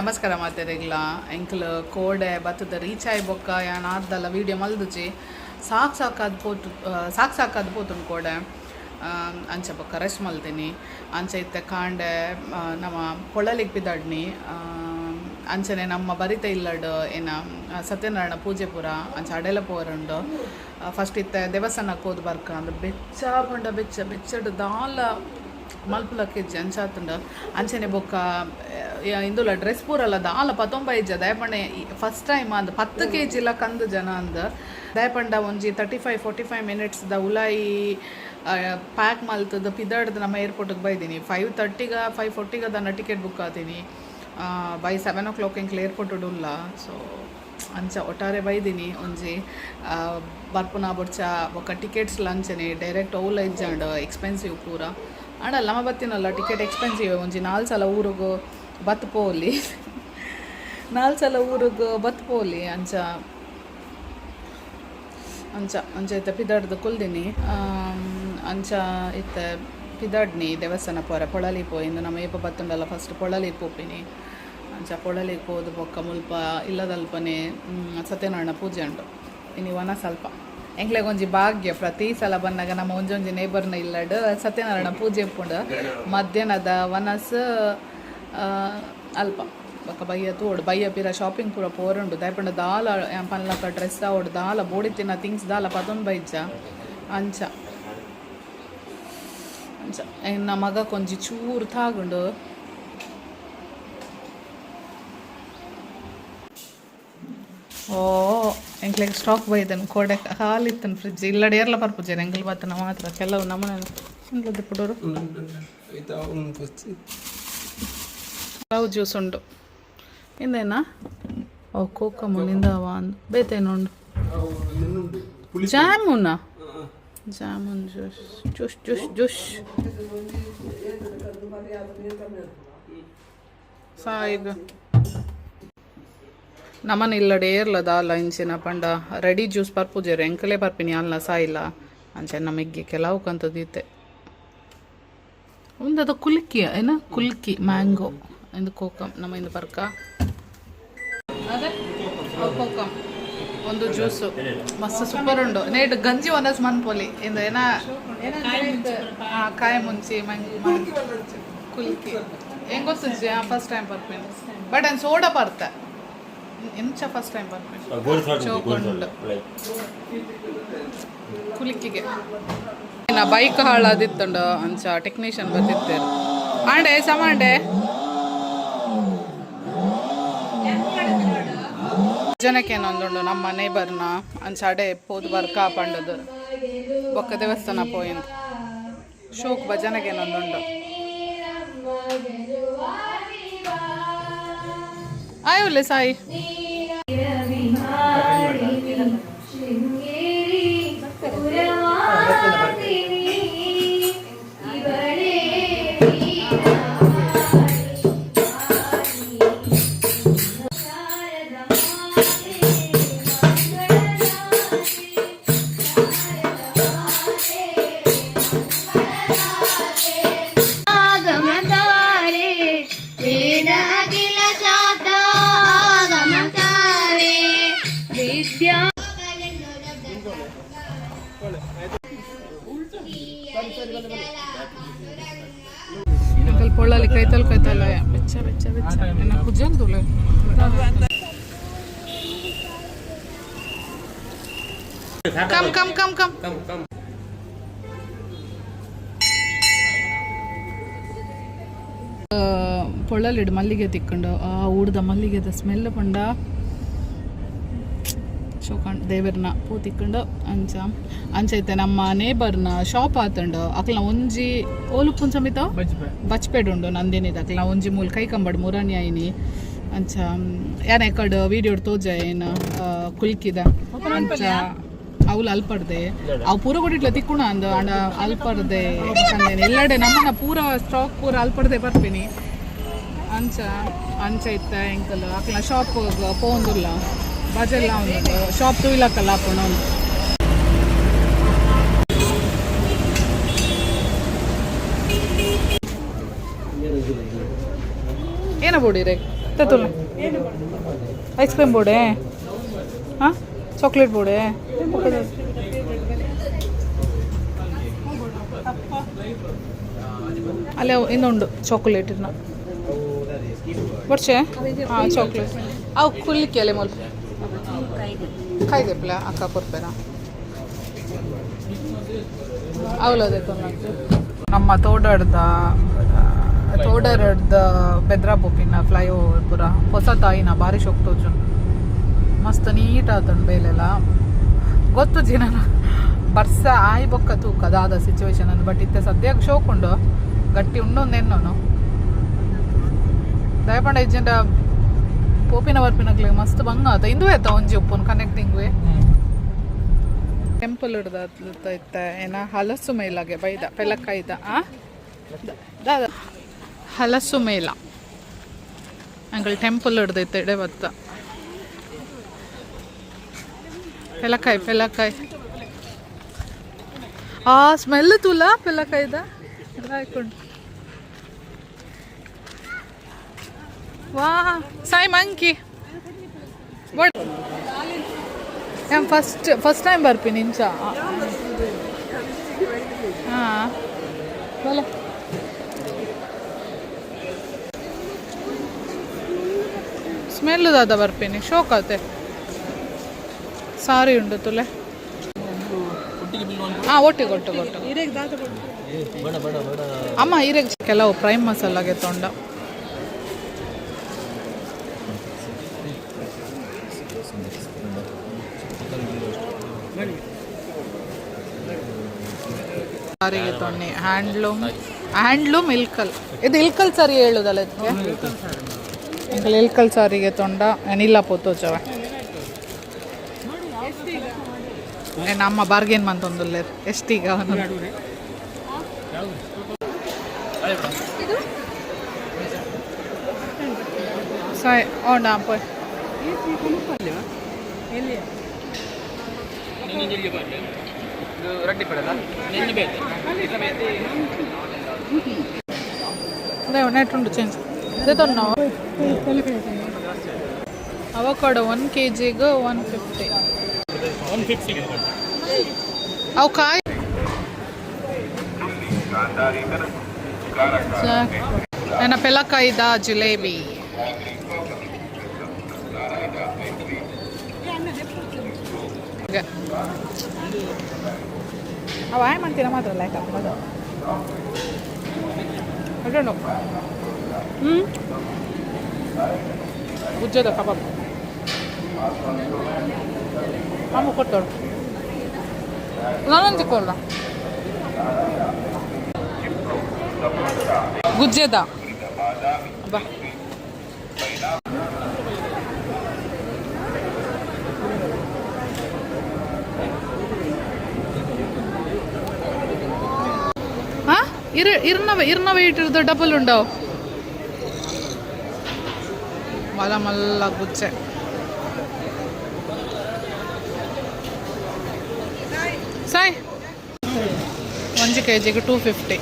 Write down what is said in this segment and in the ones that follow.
ನಮಸ್ಕಾರ ಮಾತೆರೆಗ್ಲ. ಎಂಕ್ಲ ಕೋಡೆ ಬತ್ತದ ರೀಚ್ ಆಯ್ ಬೊಕ್ಕ ಯಾನ್ ಆದ್ದಲ್ಲ ವೀಡಿಯೋ ಮಲ್ದುಜಿ. ಸಾಕ್ ಸಾಕಾದ್ ಪೋತು, ಸಾಕ್ ಸಾಕಾದ್ ಪೋತುಂಡು ಕೋಡೆ. ಅಂಚ ಬೊಕ್ಕ ರೆಸ್ಟ್ ಮಲ್ತೀನಿ. ಅಂಚ ಇತ್ತೆ ಕಾಂಡೆ ನಮ್ಮ ಪೊಳಲಿಗ್ ಪಿದಾಡ್ನಿ. ಅಂಚನೆ ನಮ್ಮ ಬರಿತ ಇಲ್ಲಡ್ ಏನ ಸತ್ಯನಾರಾಯಣ ಪೂಜೆ ಪೂರ, ಅಂಚ ಅಡೆಲ ಪೋರುಂಡು. ಫಸ್ಟ್ ಇತ್ತೆ ದೇವಸ್ಥಾನಕ್ಕೆ ಹೋದ್ ಬರ್ಕ. ಅಂದ್ ಬೆಚ್ಚ ಪಂಡ ಬೆಚ್ಚ, ಬೆಚ್ಚಡ್ ದಾಲ ಮಲ್ಪುಲಕ್ಕಿಜ್ಜಿ, ಅಂಚಾತುಂಡು. ಅಂಚನೆ ಬೊಕ್ಕ ಇಂದುಲ ಡ್ರೆಸ್ ಪೂರಲ್ಲ ದಾಲ ಪತೊಂಬ ಇಜ್ಜ. ದಯಪಂಡ ಫಸ್ಟ್ ಟೈಮ್ ಅಂದ್ 10 ಕೆಜಿ ಲ ಕಂದು ಜನ ಅಂದ್. ದಯಪಂಡ ಒಂಜಿ 35 45 ಮಿನಿಟ್ಸ್ ದ ಉಲಾಯಿ ಪ್ಯಾಕ್ ಮಲ್ತದ ಪಿದಡ್ದು ನಮ್ಮ ಏರ್ಪೋರ್ಟ್ಗೆ ಬೈದಿನಿ. 5:30ಗ, 5:40ಗ ದನ್ನ ಟಿಕೆಟ್ ಬುಕ್ ಆತೀನಿ. ಬೈ 7 ಓ ಕ್ಲಾಕ್ ಎಂಕ್ಲ ಏರ್ಪೋರ್ಟ್ ಉಲ್ಲ. ಸೊ ಅಂಚ ಒಟ್ಟಾರೆ ಬೈದಿನಿ. ಒಂಜಿ ಬರ್ಪುನ ಬೊಡ್ಚ. ಬೊಕ್ಕ ಟಿಕೆಟ್ಸ್ ಅಂಚನೆ ಡೈರೆಕ್ಟ್ ಓಲ ಇಜ್ಜಾಂಡ್, ಎಕ್ಸ್ಪೆನ್ಸಿವ್ ಪೂರ. ಆಂಡಲ್ಲ ನಮ್ಮ ಬತ್ತಿನಲ್ಲ, ಟಿಕೆಟ್ ಎಕ್ಸ್ಪೆನ್ಸಿವ್. ಒಂಜಿ ನಾಲ್ ಸಲ ಊರುಗು ಬತ್ ಪೋಲಿ, ನಾಲ್ ಸಲ ಊರುಗು ಬತ್ ಪೋಲಿ. ಅಂಚ ಅಂಚ ಅಂಚ ಇತ್ತೆ ಪಿದಾಡ್ದು ಕುಲ್ದಿನಿ. ಅಂಚ ಇತ್ತೆ ಪಿದಾಡ್ನಿ ದೇವಸ್ಥಾನ ಪೋರೆ, ಪೊಳಲಿ ಪೋಯಿ. ಇಂದು ನಮ್ಮ ಏಪ ಬತ್ತುಂಡಲ್ಲ ಫಸ್ಟ್ ಪೊಳಲಿ ಪೋಪಿನಿ. ಅಂಚ ಪೊಳಲಿಗೆ ಪೋದು ಬೊಕ್ಕ ಮುಲ್ಪ ಇಲ್ಲದಲ್ಪನೆ ಸತ್ಯನಾರಾಯಣ ಪೂಜೆ ಉಂಟು ಇನಿ ವನ ಸ್ವಲ್ಪ. ಎಂಕ್ಲೆಗ್ ಒಂಜಿ ಭಾಗ್ಯ, ಪ್ರತಿ ಸಲ ಬಂದಾಗ ನಮ್ಮ ಒಂಜೊಂಜಿ ನೇಬರ್ನ ಇಲ್ಲಡ್ ಸತ್ಯನಾರಾಯಣ ಪೂಜೆ ಉಪ್ಪುಂಡು. ಮಧ್ಯಾಹ್ನದ ವನಸ್ ಅಲ್ಪ. ಬೊಕ್ಕ ಬಯ್ಯ ತೋಡು, ಬಯ್ಯ ಪಿರ ಶಾಪಿಂಗ್ ಪೂರ ಪೋರುಂಡು. ದಾಯೆಪಂಡ ದಾಲ ಪನ್ಲಕ ಡ್ರೆಸ್ ಆವಡ್ ದಾಲ ಬೋಡಿತ್ತಿನ ಥಿಂಗ್ಸ್ ದಾಲ ಪತೊಂದು ಬೈಜ. ಅಂಚ ಅಂಚ ಎನ್ನ ಮಗ ಕೊಂಜಿ ಚೂರು ತಾಗುಂಡು. ಓ, ಎಂಕ್ಲೆಗ್ ಸ್ಟಾಕ್ ಬೈದನ್. ಕೋಡೆ ಹಾಲಿತ್ತನ್ ಫ್ರಿಜ್. ಇಲ್ಲಡೆ ಏರ್ಲ ಪರ್ಪುಜೆರ್, ಎಂಕಲ್ ಬತ್ತನ ಮಾತ್ರ. ಕೆಲವು ನಮನ ಪುಡೋರು. ಲವ್ ಜ್ಯೂಸ್ ಉಂಡು. ಇಂದೇನಾ? ಓ, ಕೋಕಮು ನಿಂದವ ಅಂದ್. ಬೇತೇನುಂಡು? ಜಾಮೂನ, ಜಾಮೂನ್ ಜ್ಯೂಸ್, ಜ್ಯೂಸ್ ಜ್ಯೂಸ್ ಜ್ಯೂಸ್. ಸಾಯಿಗ್ ನಮನ ಇಲ್ಲಡೆ ಏರ್ಲ ದಾಲ ಇಂಚಿನ ಪಂಡ ರೆಡಿ ಜ್ಯೂಸ್ ಪರ್ಪುಜೆರ್, ಎಂಕಲೇ ಪರ್ಪಿನಿ ಅಲ್ನ ಸಾಯಿಲ್ಲ. ಅಂಚೆ ನಮಗೆ ಕೆಲವು ಕಂತದೀತೆ. ಒಂದು ಅದು ಕುಲ್ಕಿ ಏನ, ಕುಲ್ಕಿ ಮ್ಯಾಂಗೋ. ಇಂದು ಕೋಕಮ್. ನಮ್ಮ ಇಂದು ಪರ್ಕ ಅದೇ ಕೋಕಮ್. ಒಂದು ಜ್ಯೂಸು ಮಸ್ತ್ ಸೂಪರ್ ಉಂಡು. ನೇಟ್ ಗಂಜಿ ಒಂದಸ್ ಮನ್ಪೊಲಿ. ಇಂದು ಏನ ಕಾಯಿ ಮುಂಚಿ ಕುಲ್ಕಿ ಹೆಂಗ್ ಗೊತ್ತುಜ್ಜಿ. ಫಸ್ಟ್ ಟೈಮ್ ಪರ್ಪಿನಿ, ಬಟ್ ಅನ್ ಸೋಡಾ ಪರ್ತೆ. ಎಂಚ ಫಸ್ಟ್ ಟೈಮ್ ಪರ್ಪಿನಿ. ಚೋಕೊಂಡು ಕುಲಿಕಿಗೆ ಬೈಕ್ ಹಾಳಾದಿತ್ತುಂಡು. ಅಂಚ ಟೆಕ್ನಿಷಿಯನ್ ಬರ್ತಿತ್ತೇರು. ಆಂಡೆ ಸಮಾಂಡೆ ಜನಕ್ಕೇನೊಂದುಂಡು ನಮ್ಮ ನೇಬರ್ನ. ಅಂಚ ಅಡೆ ಪೋದು ಬರ್ಕ ಪಂಡದು. ಬೊಕ್ಕ ದೇವಸ್ಥಾನ ಪೋಯಿಂದು. ಶೋಕ್ ಭಜನೆಗೇನೊಂದುಂಡು. ಆಯುಲ್ಲೆ ಸಾಯಿ. ಪೊಳ್ಳಲ್ಲಿ ಕೈತಲ್ ಕೈತಲ್ಲ. ಬೆಚ್ಚ ಬೆಚ್ಚ ಬೆಚ್ಚ. ಎನ್ನ ಕುಜಲ್ ತುಲೆ. Come come come come. ಪೊಳ್ಳಲಿಡು ಮಲ್ಲಿಗೆ ತಿಕ್ಕೊಂಡು. ಆ ಊಡ್ದ ಮಲ್ಲಿಗೆದ ಸ್ಮೆಲ್ ಪಂಡ ಶೋಕಂಡ್. ದೇವರ್ನ ಪೂ ತಿಕ್ಕೊಂಡು. ಅಂಚ ಅಂಚ ಐತೆ ನಮ್ಮ ನೇಬರ್ನ ಶಾಪ್ ಆತಂಡು. ಅಕ್ಲ ಒಂಜಿ ಓಲುಪ್ಪುನ್ ಸಮೇತ ಬಚ್ಪೆಡ್ ಉಂಡು ನಂದಿನಿದ. ಅಕ್ಲ ಒಂಜಿ ಮೂಲ ಕೈ ಕಂಬಡ್ ಮುರಾನಿ ಆಯಿನಿ. ಅಂಚ ಯಾನ ಎಕಡ್ ವೀಡಿಯೋ ತೋಜ ಏನ ಕುಲ್ಕಿದ. ಅಂಚ ಅವ್ಲು ಅಲ್ಪಡ್ದೆ ಅವು ಪೂರ ಕೊಡಿಟ್ಲ ತಿಕ್ಕುಣ ಅಂದ್. ಅಂಡ ಅಲ್ಪಡ್ದೆ ಎಲ್ಲಡೆ ನಮ್ಮನ್ನ ಪೂರ ಸ್ಟಾಕ್ ಪೂರ ಅಲ್ಪಡ್ದೆ ಬರ್ಪಿನಿ. ಅಂಚ ಅಂಚ ಇತ್ತ ಎಂಕಲ್ ಅಕ್ಲ ಶಾಪ್ ಪೋಂದುಲ್ಲ, ಬಜೆಲ್ಲ ಉಂಡು. ಶಾಪ್ ತೂಯ್ಲಕ್ಕಲ್ಲ ಆಪುಂಡು ಉಂಡು. ಏನ ಬೋಡಿರೆ? ತುಲೆ. ಐಸ್ ಕ್ರೀಮ್ ಬೋಡೆ, ಹಾಂ, ಚಾಕ್ಲೇಟ್ ಬೋಡೆ. ಅಲ್ಲೇ ಇನ್ನೊಂದು ಚಾಕ್ಲೇಟ್ ಇನ್ನ ಬಡ್ಚೆ. ಹಾಂ, ಚಾಕ್ಲೇಟ್ ಅವು ಕುಲ್ಲಿಕ್ಕೆ ಅಲ್ಲೇ ಮೊಲ್ ಕಾಯ್ದೆಪ್ಲ ಅಕ್ಕ ಕೊರ್ಪೇನ ಅವಲದೆ. ನಮ್ಮ ತೋಡಡ್ದ ತೋಡರಡ್ದ ಬೆದ್ರ ಪೋಪಿನ ಫ್ಲೈಓವರ್ ಪೂರ ಹೊಸ ತಾಯಿನ ಬಾರಿ ಶೋಕ್ ತೋಜುನ್. ಮಸ್ತ್ ನೀಟ್ ಆತುಂಡು ಬೇಲೆಲ್ಲ. ಗೊತ್ತು ಜಿನ ಬರ್ಸ ಆಯ್ ಬೊಕ್ಕ ತೂಕ ದಾದ ಸಿಚುವೇಶನ್ ಅಂದ್. ಬಟ್ ಇತ್ತೆ ಸದ್ಯಕ್ಕೆ ಶೋಕ್ ಉಂಡು, ಗಟ್ಟಿ ಉಂಡು ಎನ್ನೋನು. ದಯಪಂಡ ಇಜ್ಜಿಂಡ ಪೋಪಿನ ಬರ್ಪಿನಕ್ಲೆಗ್ ಮಸ್ತ್ ಬಂಗ ಆತ. ಇಂದುವೆ ಆತ ಒಂಜಿ ಉಪ್ಪುನ್ ಕನೆಕ್ಟಿಂಗ್ ವೇ. ಟೆಂಪಲ್ ಹಿಡ್ದ ಇತ್ತೆ ಏನ ಹಲಸು ಮೇಲಾಗೆ ಬೈದ ಪೆಲಕ್ಕಾಯ್ದ. ಆ ದಾದ ಹಲಸು ಮೇಲ ಅಂಕಲ್ ಟೆಂಪಲ್ ಹಿಡ್ದೈತೆ ಎಡೆ ಬತ್ತ. ಪೆಲಕಾಯಿ, ಪೆಲಕಾಯಿ. ಆ ಸ್ಮೆಲ್ ತೂಲ ಪೆಲಕಾಯ್ದ ಎಲ್ಲ ಹಾಕೊಂಡು. ವಾ ಸಾಯಿ monkey. But first first time ಬರ್ಪಿನಿ ಇಂಚ. ಹಾಂ, ಬಲೆ. ಸ್ಮೆಲ್ ದಾದ ಬರ್ಪಿನಿ. ಶೋಕ್ ಆತೆ. ಸಾರಿ ಉಂಡು ತುಲೆ. ಹಾಂ, ಒಟ್ಟಿಗೆ ಕೊಟ್ಟು ಕೊಟ್ಟು. ಅಮ್ಮ, ಈರೆಗ್ ಕೆಲವು ಪ್ರೈಮ್ ಮಸಾಲಾಗೆ ತೊಂಡ. ಸಾರಿಗೆ ತೊಣ್ಣಿ. Handloom, handloom Ilkal. ಇದು ಇಲ್ಕಲ್ ಸಾರಿ ಹೇಳುದಲ್ಲ ಇದಕ್ಕೆ? ಅಂಕಲ್ ಇಲ್ಕಲ್ ಸಾರಿಗೆ ತೊಂಡ ಏನಿಲ್ಲ ಪೋತೋಚವ. ನಮ್ಮ ಬಾರ್ಗೇನ್ ಮಂತೊಂದುಲ್ಲೇರ್ ಎಷ್ಟೀಗ ಅವನು. ಸಾಯ್ ಓಂಡ ಪೋಯ್. ನೆಟ್ ಉಂಟು ಚೇಂಜ್. ನಾವು ಅವಕಾಡೋ 1 ಕೆ ಜಿಗೆ 150. ಅವು ಕಾಯಿ ನನ್ನ ಪೆಲಕಾಯಿದ ಜಿಲೇಬಿ. ಅವ ಆಯ್ ಮಾಡ್ತೀರ ಮಾತ್ರ ಲೈಕ್ ಅದು ಹ್ಞೂ. ಗುಜ್ಜದ ಕಬಾಬ್ ಅಮ್ಮ ಕೊಟ್ಟರು. ನಾನೊಂದು ಕೊಲ್ಲ ಗುಜ್ಜೆದ ಬಾ. ಹಾಂ, ಇರ್ ಇರ್ನ ಇರ್ನ ವೆಯ್ಟ್ ಇರ್ದು ಡಬಲ್ ಉಂಡವು. ಮಲ್ಲ ಮಲ್ಲ ಗುಜ್ಜೆ. ಸಾಯ್, 1 ಕೆ ಜಿಗೆ 250.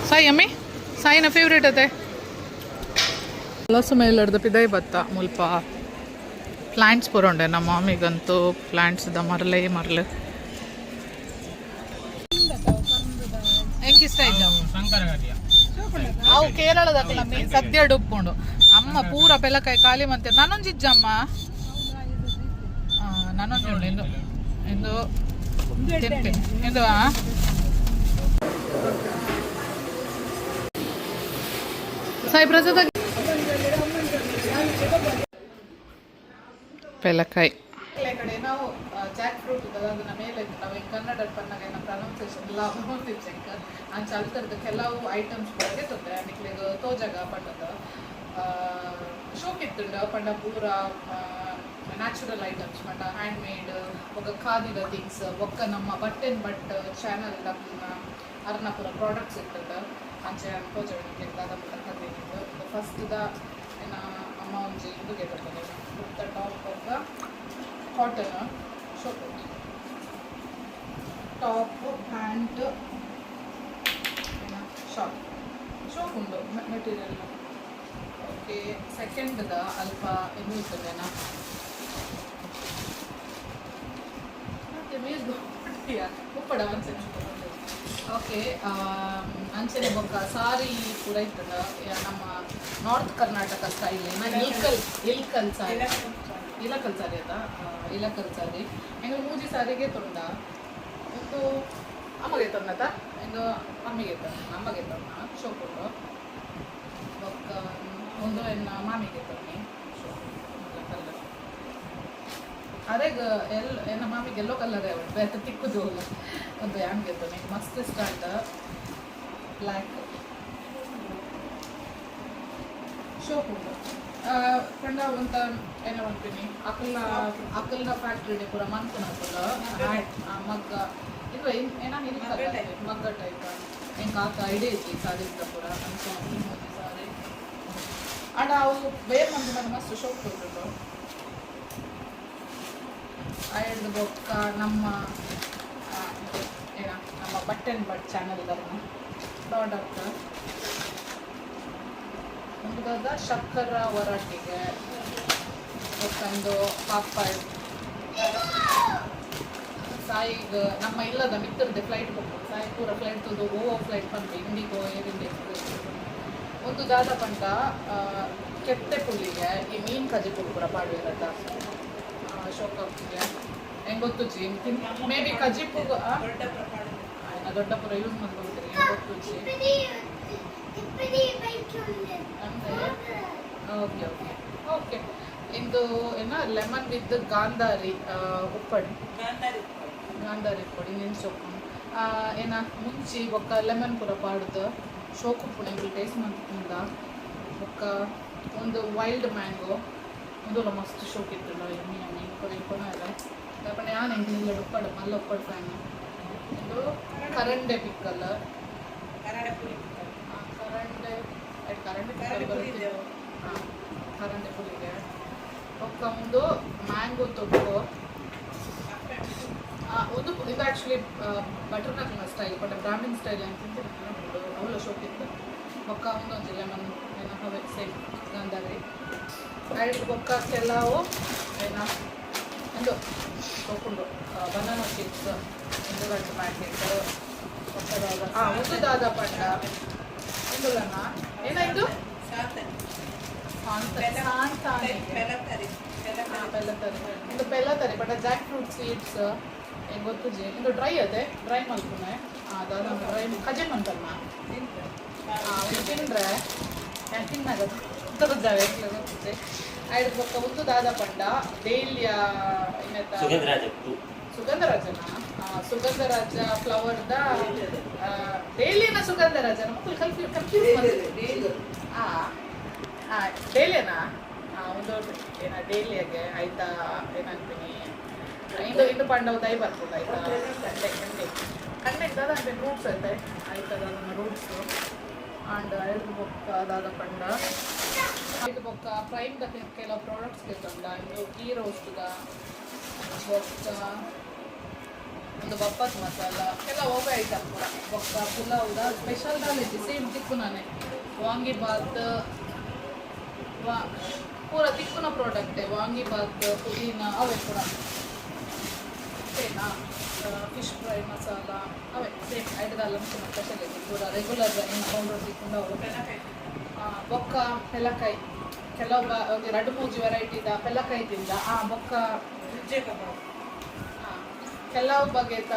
ಸಾಯಿ ಅಮ್ಮಿ, ಸಾಯಿನ ಫೇವ್ರೇಟ್ ಅದೇ. ಹಲಸು ಮೇಲಡ್ದ ಪಿದೈ ಬತ್ತ. ಮುಲ್ಪ ಪ್ಲಾಂಟ್ಸ್ ಪೂರ ಉಂಡೆ. ನಮ್ಮ ಮಾಮಿಗಂತೂ ಪ್ಲಾಂಟ್ಸ್ದ ಮರಲೇ ಮರಲು. ಎಂಕ್ ಇಷ್ಟ ಆಯ್ತು. ಅವು ಕೇರಳದ ಸದ್ಯ ಉಪ್ಪುಂಡು. ಅಮ್ಮ ಪೂರ ಪೆಲಕಾಯಿ ಖಾಲಿ ಮಂತೆ. ನಾನೊಂದು ಇಜ್ಜಮ್ಮ, ನಾನೊಂದು ಉಂಡು. ಇಂದು ಇಂದು ತಿನ್ತೀನಿ ಇಂದು. ಸಾಯಿ ಪ್ರಸಾದ ಪೆಲಕಾಯಿ ಕಡೆ ನಾವು ಜಾಕ್ ಫ್ರೂಟ್ ಅದನ್ನ ಮೇಲೆ ನಾವು ಕನ್ನಡ ಪನ್ನಾಗ ಪ್ರೊನೌನ್ಸಿಯೇಷನ್ ಎಲ್ಲ ಚೆಕ್ ಅಂಚ ಅಲ್ತರದ ಕೆಲವು ಐಟಮ್ಸ್ ಬಗ್ಗೆ ತೊಂದರೆ ನಿಕ್ಲೆಗ್ ತೋಜಾಗ ಪಂಡದ ಶೋಕ್ ಇತ್ತುಂಡು. ಪಂಡ ಪೂರ ನ್ಯಾಚುರಲ್ ಐಟಮ್ಸ್, ಪಂಡ ಹ್ಯಾಂಡ್ ಮೇಡ್ ಬೊಕ್ಕ ಖಾದಿದ ಥಿಂಗ್ಸ್, ಬೊಕ್ಕ ನಮ್ಮ ಬಟ್ ಅಂಡ್ ಬಟ್ ಚಾನಲ್ ಅರ್ನ ಪೂರ ಪ್ರಾಡಕ್ಟ್ಸ್ ಇತ್ತುಂಡು. ಅಂಚೆ ತೋಜಾಗ ನಿಕ್ಲೆಗ್ ದಾದ ಪೂರ ಕದಿನಿಂದು. ಫಸ್ಟ್ ದ ಏನ ಅಮ್ಮ ಒಂಜಿ ಇಂದು ಗೆತೊಂದು ಕುರ್ತಾ ಟಾಪ್ ಬೊಕ್ಕ ಕಾಟನ್ ಶೋಕ್ ಟಾಪ್, ಪ್ಯಾಂಟ್, ಶಾರ್ಟ್. ಶೋಕ್ ಉಂಡು ಮೆಟೀರಿಯಲ್. ಸೆಕೆಂಡ್ದ ಅಲ್ಪ ಇದು ಇತ್ತದೇನ ಉಪ್ಪಡ. ಓಕೆ, ಅಂಚನೆ ಬೊಕ್ಕ ಸಾರಿ ಪೂರ ಇತ್ತದ. ನಮ್ಮ ನಾರ್ತ್ ಕರ್ನಾಟಕ ಸ್ಟೈಲ್ ಇಲ್ಕಲ್, ಇಲ್ಕಲ್ ಸಾರಿ, ಇಲಕಲ್ ಸಾರಿ ಅದ. ಇಲಕಲ್ ಸಾರಿ ಎಂಗ್ಲ ಮೂಜಿ ಸಾರಿಗೆ ತೊಂಡ. ಒಂದು ಅಮ್ಮಗೆ ತಂದತ, ಇಂದು ಅಮ್ಮಿಗೆ ತಂದ, ಅಮ್ಮಗೆ ತಂದ ಶೋಕುಂಡು. ಬೊಕ್ಕ ಒಂದು ಎನ್ನ ಮಾಮಿಗೆ ತನ್ನಿ ಕಲರ್. ಅರೆಗ್ ಎಲ್ ಎನ್ನ ಮಾಮಿಗೆ ಎಲ್ಲೋ ಕಲರ್ ಅವಳು ಬೇತೆ ತಿಕ್ಕುದು. ಒಂದು ಯಾನ್ಗೆ ತನ್ನಿ, ಮಸ್ತ್ ಇಷ್ಟ ಆಂಡ್. ಬ್ಲ್ಯಾಕ್ ಶೋಕ್ ಉಂಡು. ಪಂಡ ಒಂತ ಏನ ಪನ್ಪಿನಿ, ಅಕಲ್ನ ಅಕಲ್ನ ಫ್ಯಾಕ್ಟ್ರಿ ಪೂರ ಮನ್ಪುನ ಅಕುಲು ಮಗ್ಗ ಇದು ಏನ ಮಗ್ಗ ಟೈಪ್. ಎಂಕ್ ಆತ ಐಡಿಯಾ ಇಜ್ಜಿ ಸಾರಿದ ಪೂರ. ಅಂಚ ಈ ಮೂಜಿ ಸಾರಿ. ಅಂಡ ಅವು ಬೇರೆ ಮಂದಿ ಮಸ್ತ್ ಶೋಕ್ ತೋಜುಂಡು. ಐಡ್ದ್ ಬೊಕ್ಕ ನಮ್ಮ ಏನ ನಮ್ಮ but and but channel product ಒಂದು ಶಕ್ಕರ ಒರಟಿಗೆ, ಬೊಕ್ಕೊಂದು ಪಾಪಡ್ ಸಾಯಿಗ್. ನಮ್ಮ ಇಲ್ಲದ ಮಿತ್ರದೆ ಫ್ಲೈಟ್ ಹೋಗ್ಬೋದು. ಸಾಯಿ ಪೂರ ಫ್ಲೈಟ್ ತೂದು ಓ ಫ್ಲೈಟ್ ಪನ್ಪಿ, ಇಂಡಿಗೋ, ಏರ್ ಇಂಡಿಯಾ ಎಕ್ಸ್ಪ್ರೆಸ್. ಒಂದು ದಾದ ಪಂಡ ಕೆತ್ತೆ ಪುಳ್ಳಿಗೆ ಈ ಮೀನ್ ಕಜಿಪುಡು ಪೂರ ಪಾಡುವಿರತ್ತ ಶೋಕಪ್ಪಿಗೆ. ಹೆಂಗ್ ಗೊತ್ತುಜಿ, ಮೇ ಬಿ ಕಜಿಪು ದೊಡ್ಡ ಪೂರ ಯೂಸ್ ಮಾಡ್ಕೊಳ್ತೀರಿ, ಹೆಂಗ್ ಗೊತ್ತುಜಿ. ಅಂದ್ರೆ ಓಕೆ ಓಕೆ ಓಕೆ. ಇಂದು ಏನ ಲೆಮನ್ ವಿತ್ ಗಾಂಧಾರಿ ಉಪ್ಪಡ್, ಗಾಂಧಾರಿ ಉಪ್ಪಡ್. ಇನ್ನೇನು ಸೊಪ್ಪು ಏನ ಮುಂಚಿ ಬೊಕ್ಕ ಲೆಮನ್ ಪೂರ ಪಾಡ್ದು ಶೋಕು ಉಪ್ಪುಂಡು. ಎಂಕುಲು ಟೇಸ್ಟ್ ಮಂತುಂಡ. ಬೊಕ್ಕ ಒಂದು ವೈಲ್ಡ್ ಮ್ಯಾಂಗೋ. ಒಂದು ಮಸ್ತ್ ಶೋಕ್ ಇತ್ತುಂಡು, ಯಮ್ಮಿ ಯಮ್ಮಿ ಕೊನೆ ಕೊನೆ. ದಾಪಂಡ ಯಾನ್ ಎಂಕ್ಲು ಇಲ್ಲಡ್ ಉಪ್ಪಡ್ ಮಲ್ಲ ಉಪ್ಪಡ್ ಫ್ಯಾನ್. ಇದು ಕರಂಡೆ ಪಿಕ್ಕಲ್. ಕರಂಡೆ, ಕರಂಡೆ ಪಿಕ್ಕಲ್ ಬರುತ್ತೆ. ಹಾಂ, ಕರಂಡೆ ಪುಳಿಗೆ. ಬೊಕ್ಕ ಒಂದು ಮ್ಯಾಂಗೋ ತೊಕ್ಕು. ಒಂದು ಇದು ಆ್ಯಕ್ಚುಲಿ ಬಟರ್ ನಟ್ ಸ್ಟೈಲ್, ಬಟ್ ಬ್ರಾಹ್ಮಿನ್ ಸ್ಟೈಲ್ ಅಂತ ಅವಳ ಶೋಕ್ ಇತ್ತು. ಬೊಕ್ಕ ಒಂದೊಂದು ಲೆಮನ್ ಏನ ಅವೇ ಸೇಮ್ ಗಾಂಧಾರಿ. ಐದು ಬೊಕ್ಕ ಕೆಲವು ಏನ ಒಂದು ತೊಕೊಂಡು ಬನಾನಾ ಚಿಪ್ಸ್ ಒಂದು ಎರಡು ಪ್ಯಾಕೆಟ್. ಹಾಂ, ಒಂದು ದಾದ ಪಂಡ ಇಂದುಲನ ಏನ ಇದು ಸಾಂತಾನಿಗೆ ಬೆಲ್ಲತರಿ. ಇದು ಬೆಲ್ಲತರಿ, ಬಟ್ ಜಾಕ್ ಫ್ರೂಟ್ ಸೀಡ್ಸ್ ಹೆಂಗೆ ಗೊತ್ತುಜಿ. ಇದು ಡ್ರೈ ಅದೇ ಡ್ರೈ ಮಲ್ಪುನೆ ಅದಾದ ಡ್ರೈ ಕಜೆ ಮಂತಮ್ಮ ಇದು ತಿಂದ್ರೆ ನಾನು ತಿನ್ನಾಗ ಜಾಗ ಗೊತ್ತುಜಿ. ಐದು ಬೊಕ್ಕ ಒಂದು ದಾದ ಪಂಡ ಡೇಲಿಯ ಇನ್ನೆತ್ತ ಸುಗಂಧರಾಜ. ಸುಗಂಧರಾಜನ, ಸುಗಂಧರಾಜ ಫ್ಲವರ್ದ ಡೇಲಿಯನ ಸುಗಂಧರಾಜನ ಮಕ್ಕಳು ಕನ್ಫ್ಯೂಸ್ ಕನ್ಫ್ಯೂಸ್. ಆ ಆ ಡೇಲಿಯನಾ ಒಂದು ಏನ ಡೇಲಿಯಾಗೆ ಆಯ್ತಾ ಏನಂತೀನಿ. ಇಂದು ಇಂದು ಪಂಡವು ದೈ ಬರ್ಬೋದು ಆಯ್ತಾ. ಕಂಡೆ ಕಂಡೆ ಕಂಡೆ ದಾದ ರೂಟ್ಸ್ ಐತೆ ಆಯ್ತಾ ದಾದನ ರೂಟ್ಸ್. ಆಂಡ್ ಐದು ಬೊಕ್ಕ ದಾದ ಪಂಡ ಐದು ಬೊಕ್ಕ ಪ್ರೈಮ್ ದ ಕೆಲವು ಪ್ರಾಡಕ್ಟ್ಸ್ ಗೆತ್ತೊಂಡ. ಇಂದು ಗೀ ರೋಸ್ಟ್ದ ಬೊಕ್ಕ ಒಂದು ಬಪ್ಪತ್ ಮಸಾಲ ಎಲ್ಲ ಒಬ್ಬ ಐಟಮ್ ಪೂರ. ಬೊಕ್ಕ ಪುಲಾವ್ದ ಸ್ಪೆಷಲ್ ದಾಲ್ ಇಜ್ಜಿ, ಸೇಮ್ ತಿಕ್ಕುನಾನೆ ವಾಂಗಿಬಾತ್ ವಾ ಪೂರ ತಿಕ್ಕುನ ಪ್ರಾಡಕ್ಟೇ. ವಾಂಗಿಬಾತ್, ಪುದೀನ ಅವೇ ಪೂರ ಓಕೆನಾ. ಫಿಶ್ ಫ್ರೈ ಮಸಾಲ ಅವೇ ಸೇಮ್. ಐಡ್ದಾಲ ಸ್ಪೆಷಲ್ ಇದೆ ಪೂರ ರೆಗ್ಯುಲರ್ ಇನ್ನು ಪೌಡರ್ ತಿಕ್ಕೊಂಡು ಅವು. ಬೊಕ್ಕ ಪೆಲಕಾಯಿ ಕೆಲವು ಒಂದು ಎರಡು ಮೂಜಿ ವೆರೈಟಿದ ಪೆಲಕಾಯಿ ತಿಂದ. ಆ ಬೊಕ್ಕ ಕೆಲವು ಬಗೆತ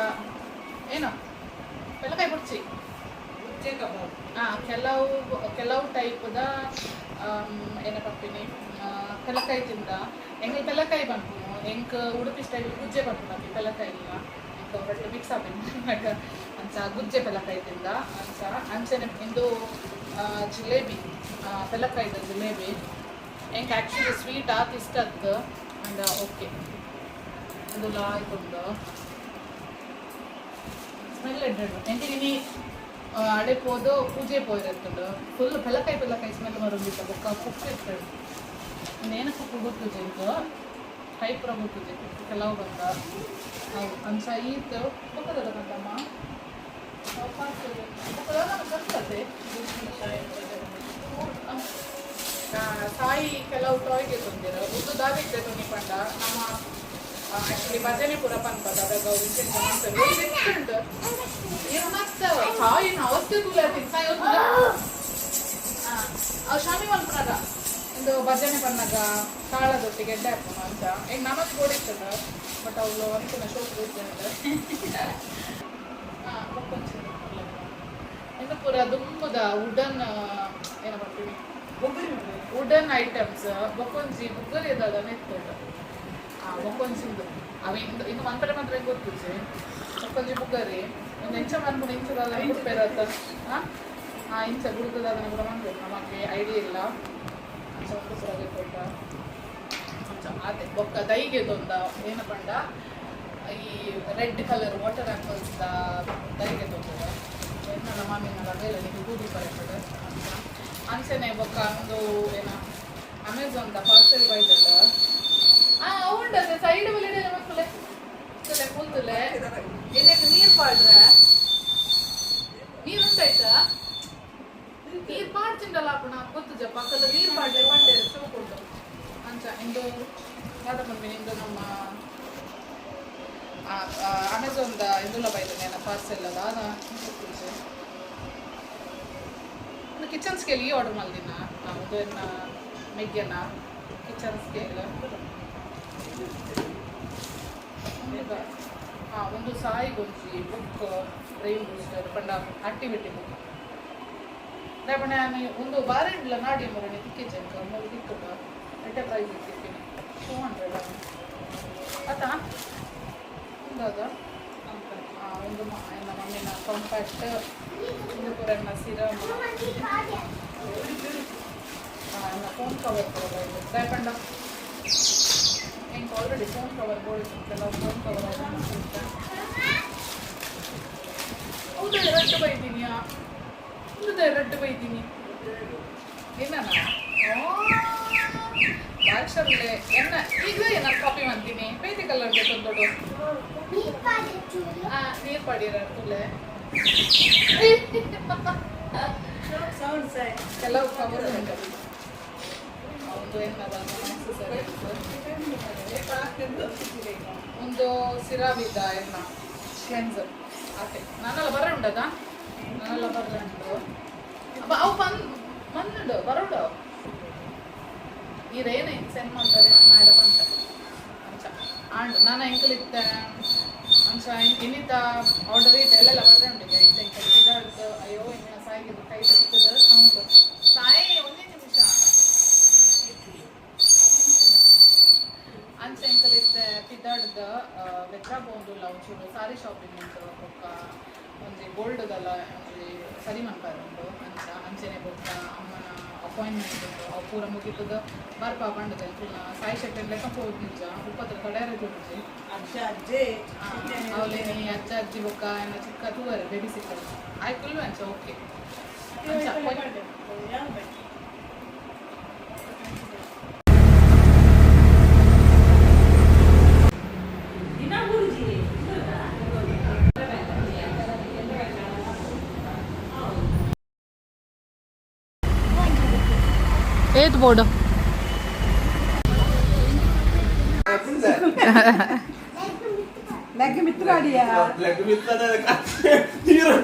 ಏನು ಪೆಲಕಾಯಿ ಬುಡ್ಚಿ. ಕೆಲವು ಕೆಲವು ಟೈಪ್ದ ಏನ ಪನ್ಪಿನಿ ಪೆಲಕಾಯಿ ತಿಂದ. ಎಂಕ್ ಪೆಲಕಾಯಿ ಪನ್ಪುನು, ಎಂಕ್ ಉಡುಪಿ ಸ್ಟೈಲ್ ಗುಜ್ಜೆ ಪನ್ಪುನಪಿ ಪೆಲಕಾಯಿ ಇಲ್ಲ. ಎಂಕ್ ರಡ್ಡ್ ಮಿಕ್ಸ್ ಆಪಿನ. ಅಂಚ ಗುಜ್ಜೆ ಪೆಲಕಾಯಿ ತಿಂದ. ಅಂಚ ಅಂಚನೆ ಇಂದು ಜಿಲೇಬಿ, ಪೆಲಕಾಯಿದ ಜಿಲೇಬಿ. ಎಂಕ್ ಆ್ಯಕ್ಚುಲಿ ಸ್ವೀಟ್ ಆತ್ ಇಷ್ಟ ಅತ್ತು ಅಂಡ ಓಕೆ. ಅದು ಲಾಯ್ಕ್ ಸ್ಮೆಲ್ ಎಡ್ಡೆ. ಎಂಕ್ ಇನಿ ಅಡೆ ಪೋದು ಪೂಜೆ ಪೋಯಿರತ್ತುಂಡು, ಫುಲ್ ಪೆಲಕಾಯಿ ಪೆಲಕಾಯಿ ಸ್ಮೆಲ್ ಬರೋದಿತ್ತ. ಬೊಕ್ಕ ಕುಕ್ ಇರ್ತದೆ. ಇನ್ನೇನು ಕುಕ್ಕು ಗೊತ್ತುಜಿ, ಇಂಕು ಟೈಪ್ ಪೂರ ಗೊತ್ತುಜಿ ಕುಕ್ಕು ಕೆಲವು ಬಂದ ಅವು. ಅಂಚ ಈತ್ ಬೊಕ್ಕದ ಕಂದಮ್ಮ ಬೊಕ್ಕದ ಕರ್ತದೆ. ಸಾಯಿ ಕೆಲವು ಟಾಯ್ಗೆ ತಂದಿರು. ಉದ್ದು ದಾದಿತ್ತೆ ತುನಿ ಪಂಡ ನಮ್ಮ ಆಕ್ಚುಲಿ ಭಜನೆ ಪೂರ ಪನ್ಪದ ಅದಾಗ ಉಂಟು. ಮತ್ತೆ ಸಾಯಿನ ಅವಸ್ಥೆ ತೂಲಾತೀನಿ. ಸಾಯಿ ಒಂದು ಅವು ಶಾಮಿ ಮಲ್ಪನಾಗ ಒಂದು ಭಜನೆ ಪನ್ನಾಗ ತಾಳದೊಟ್ಟಿಗೆ ಎಡ್ಡೆ ಹಾಕೋಣ ಅಂತ. ಈಗ ನಮಗೆ ಗೋಡಿತ್ತದ, ಬಟ್ ಅವಳು ಅನ್ಕುನ ಶೋಕ್ ಇರ್ತದೆ. ಇನ್ನು ಪೂರ ದುಂಬುದ ವುಡನ್ ಏನ ಮಾಡ್ತೀವಿ, ವುಡನ್ ಐಟಮ್ಸ್. ಬೊಕ್ಕೊಂಜಿ ಬುಕ್ಕರಿ ಅದ ನೆತ್ತುಂಡು. ಆ ಬೊಕ್ಕೊಂಜಿ ಉಂದು ಅವ ಇಂದು ಇನ್ನು ಮನ್ಪಡೆ ಮಾತ್ರ ಗೊತ್ತುಜಿ. ಬೊಕ್ಕೊಂಜಿ ಬುಕ್ಕರಿ ಒಂದು ಎಂಚ ಮನ್ಪುನ ಇಂಚದ ಗುಡ್ಪೇರತ್ತ. ಹಾಂ ಆ ಇಂಚ ಗುಡುಕದ ಅದನ್ನ ಕೂಡ ಮಾಡ್ಬೇಕು, ನಮಗೆ ಐಡಿಯಾ ಇಲ್ಲ. ಅಂಚ ಒಂದು ಪೂರ ಕೊಟ್ಟ ಅಂಚ ಅದೇ. ಬೊಕ್ಕ ದೈಗೆ ತೊಂದ ಏನ ಪಂಡ ಈ ರೆಡ್ ಕಲರ್ ವಾಟರ್ ಆ್ಯಪಲ್ಸ್ ದೈಗೆ ತೊಂದದ. ಎನ್ನಲ ಮಾಮಿನಲ ಬೇಲೆ ನಿಮಗೆ ಗೂದಿ ಪರೆಪಡೆ ಅಂತ ಅಂಚನೆ. ಬೊಕ್ಕ ಒಂದು ಏನ ಅಮೆಝಾನ್ the parcel ಬೈದಲ್ಲ. ಆ ಉಂಡದೆ ಸೈಡ್ ಮೇಲೆ ಮಕ್ಕಳೇ ತುಲೆ ಕೂತುಲೆ. ಇದಕ್ಕೆ ನೀರು ಪಾಡ್ರೆ ನೀರು ಉಂಟಾಯ್ತಾ? ನೀರು ಪಾಡ್ಚಿಂಡಲ್ಲ ಅಪ್ಪಣ ಗೊತ್ತುಜ ಪಕ್ಕದ ನೀರು ಪಾಡ್ಲೆ ಪಂಡೆ ಶೋಕುಂಡು. ಅಂಚ ಇಂದು ದಾದ ಪನ್ಪಿನಿ, ಇಂದು ನಮ್ಮ ಅಮೆಝಾನ್ದ ಇಂದುಲ ಬೈದನೆ ಪಾರ್ಸೆಲ್ ದಾದ ಗೊತ್ತುಜಿ. ಒಂದು ಕಿಚನ್ ಸ್ಕೇಲ್ ಈ ಆರ್ಡರ್ ಮಲ್ದಿನ. ಒಂದು ಎನ್ನ ಮೆಗ್ಗೆನ ಕಿಚನ್ ಸ್ಕೇಲ್. ಹಾಂ, ಒಂದು ಸಾಯಿಗೊಂಜಿ ಬುಕ್, ಬ್ರೈನ್ ಬೂಸ್ಟರ್ ಪಂಡ ಆಕ್ಟಿವಿಟಿ ಬುಕ್. ದಾಪಂಡ ನಾನು ಒಂದು ಬಾರೆಂಡ್ಲ ನಾಡಿ ಮುರಣಿ ತಿಕ್ಕಿಜಂಕ ಮೂರು ತಿಕ್ಕುಂಡು. ಎಡ್ಡೆ ಪ್ರೈಸ್ ತಿಕ್ಕಿನಿ, 200 ಅತ್ತ ಒಂದು. ಒಂದು ಎನ್ನ ಮಮ್ಮಿನ ಕಾಂಪ್ಯಾಕ್ಟ್. ಒಂದು ಪೂರ ಎನ್ನ ಸಿರಮ್, ಎನ್ನ ಫೋನ್ ಕವರ್ ಪೂರ. ದಾಯಪಂಡ ಎಂಕ್ ಆಲ್ರೆಡಿ ಫೋನ್ ಕವರ್ ಬೋರ್ಡ್, ಕೆಲವು ಫೋನ್ ಕವರ್. ಹೌದು, ಎರಡು ಬೈದೀನಿಯಾ? ಒಂದು ಎರಡು ಬೈದೀನಿ. ಏನನ ಬಾಕ್ಷರ್ಲೆ ಎನ್ನ ಈಗ ಏನ ಕಾಪಿ ಮಾಡ್ತೀನಿ. ಬೇತೆ ಕಲರ್ ಬೇಕಂದೊಡು. ನೀರು ಪಾಡಿರ ತುಲೆ. ಕೆಲವು ಕವರ್ ಉಂಟು. ಒಂದು ಏನದ ಆಕ್ಸೆಸರೀಸ್, ಒಂದು ಸಿರಾವಿದ್ದ ಎನ್ನ ಕ್ಲೆನ್ಸರ್ ಆತೆ. ನಾನೆಲ್ಲ ಬರ ಉಂಟದ, ನಾನೆಲ್ಲ ಬರಲ ಉಂಟು. ಅಪ್ಪ ಅವು ಬಂದ್ ಬಂದುಂಡು ಬರೋಡು. ನೀರೇನು ಸೆಂಡ್ ಮಾಡ್ತಾರೆ ನಾಡ ಬಂತ ಅಂಚ ಆಂಡ್. ನಾನು ಎಂಕಲ್ ಇತ್ತ ಅಂಚ ಇನ್ನಿತ ಆರ್ಡರ್ ಇತ್ತು ಎಲ್ಲೆಲ್ಲ ಬರ್ರೆ ಉಂಟು ಈಗ. ಇತ್ತ ಇಂಕಲ್ ಇದಾಡ್ದು. ಅಯ್ಯೋ, ಇನ್ನ ಸಾಯಿಗೆ ಕೈ ತಪ್ಪದ ಸೌಂಡ್. ಸಾಯಿ, ಒಂದೇ ನಿಮಿಷ. ಅಂಚ ಎಂಕಲ್ ಇತ್ತೆ ಪಿದಾಡ್ದ ಬೆದ್ರ ಪೋವೊಂದುಲ್ಲ. ಒಂಚೂರು ಸಾರಿ ಶಾಪಿಂಗ್ ಉಂಟು, ಬೊಕ್ಕ ಒಂಜಿ ಗೋಲ್ಡ್ದಲ್ಲ ಒಂಜಿ ಸರಿ ಮನ್ಪರೆ ಉಂಟು ಅಂಚ. ಅಂಚನೆ ಬೊಕ್ಕ ಅಮ್ಮನ ಅಪಾಯಿಂಟ್ಮೆಂಟ್ ಉಂಟು. ಅವು ಪೂರ ಮುಗಿತದ ಬರ್ಪ ಪಂಡದ. ಸಾಯಿ ಶೆಟ್ಟನ್ ಲೆಕ್ಕ ಪೋದು ನಿಜ ಉಪ್ಪತ್ರ ತಡೆಯರೆ ತೋಜಿ. ಅಜ್ಜ ಅಜ್ಜೆ. ಅವಲೇನಿ ಅಜ್ಜ ಅಜ್ಜಿ ಬೊಕ್ಕ ಏನ ಚಿಕ್ಕ ತೂವರೆ ಬೇಬಿ ಸಿಕ್ಕರ್ ಆಯ್ಕುಲ್ಲು ಅಂಚ. ಓಕೆ, ಅಂಚ. ಏತ್ ಬೋರ್ಡ್. ಲೆಗ್ ಮಿತ್ರಾಡಿಯಾ? ಲೆಗ್ ಮಿತ್ತದ ನೀರು.